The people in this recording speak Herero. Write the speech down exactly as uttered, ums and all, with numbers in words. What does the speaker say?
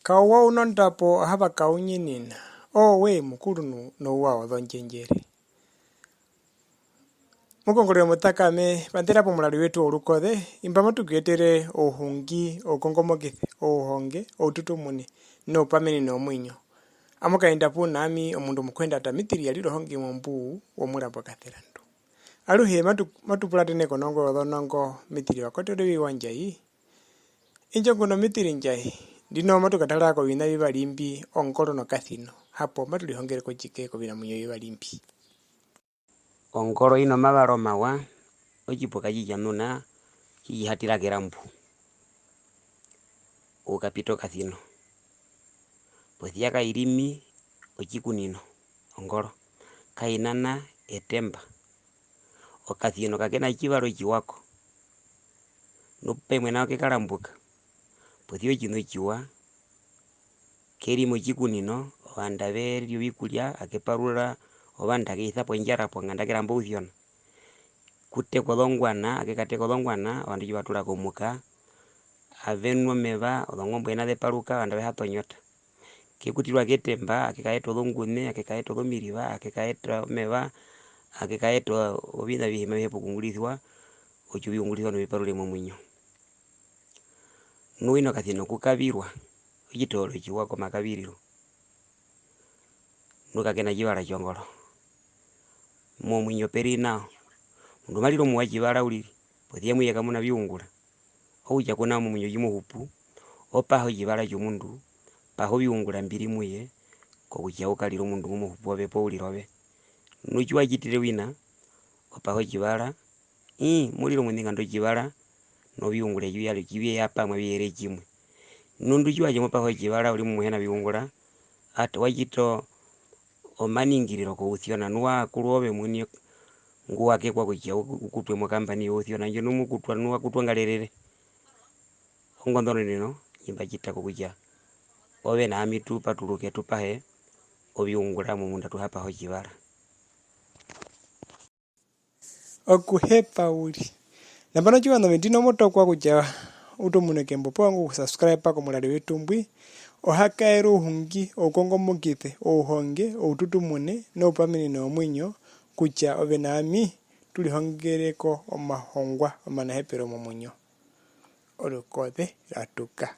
Kauwa u nondapo ohava kaunyenena, owe mukuru nu-, nouwa wozondjendjere. Mukongorere mutakame, panḓera pomurari wetu worukoze, imba matu ku etere ouhungi, oukongomokise, ouhonge, oututumune, noupamenene womuinyo. Amu kaenda puna ami, omundu omukwenda Tamitiri Yarire ohonge mombuu womurambo Kaserandu. Aruhe matu-, matu puratene konongo yozonongo, Mitiri wa kotere oviwa ndjai. Indjo nguno Mitiri ndjai, ndino matu katara koviṋa vivari mbi, ongoro nokasino. Hapo matu rihongere ko tjike kovinamuinyo vivari mbi? Ongoro i nomavara omawa, otjipuka tji tja nuna, tji tji hatira kerambu. Okukapita okasino. Posi ya kai rimi otjikunino, ongoro. Kai nana etemba. Okasino ka ke na tjivara otjiwa ko. Nu pemwe nao ke karambuka. Posi ya otjiṋa otjiwa, ke ri motjikunino, ovandu ave ri ovikurya, ake parura ovandu, ake isa po ondjara ponganda, ake ramba ousyona. Ku tekwa ozongwana, ake kateka ozongwana, ovandu tji va tura komuka, ave nu omeva, ozongombo ena ze paruka, ovandu ave ha ṱa onyota. Ke kutirwa ketemba, ake kaeta ozongune, ake kaeta ozomiriva, ake kaeta omeva, ake kaeta oviṋa avihe mbi mavi hepa okuungurisiwa, otjoviungurisiwa noviparure momuinyo. Nu ino kasino ku kavirwa, otjitoora otjiwa komakaviriro. Nu ka ke na tjivara tjongoro. Momuinyo pe ri nao. Omundu ma rire omuwa tjivara uriri, posi ya mu ye ka mu na viungura. Okutja ku na momuinyo tji mo hupu, o paha otjivara tjomundu, paha oviungura mbi ri mu ye, kokutja u karire omundu ngu mo hupu ove poo u rire ove. Nu tji wa tjitire wina, o paha otjivara, ii, mo rire omuini nga ndu otjivara, noviungura tji vya ri, tji vye ya pamwe avi yere tjimwe. Nu ndu tji wa tja mo paha otjivara, u ri mu mu hi na viungura, ata wa tjita o-, omaningiriro kousyona, nu wa kuru ove omuini ngu wa kekwa kutja u-, u kutwe mokambani yousyona, ndjo nu mo kutwa, nu wa kutwa ngarerere. Ongonḓononeno ndji mba tjita kokutja ove na ami tu paturuke, tu pahe oviungura momunda, tu ha paha otjivara. Okuhepa uriri. Nambano, tjiwaṋa ove, ndino mo tokwa kutja u tomune kembo, poo u vanga okusubscriba komurari wetu mbwi, o ha kaere ouhungi, oukongomokise, ouhonge, oututumune, noupamenene womuinyo, kutja ove na ami tu rihongere ko omahongwa omanahepero momuinyo. Orukoze rwa tuka.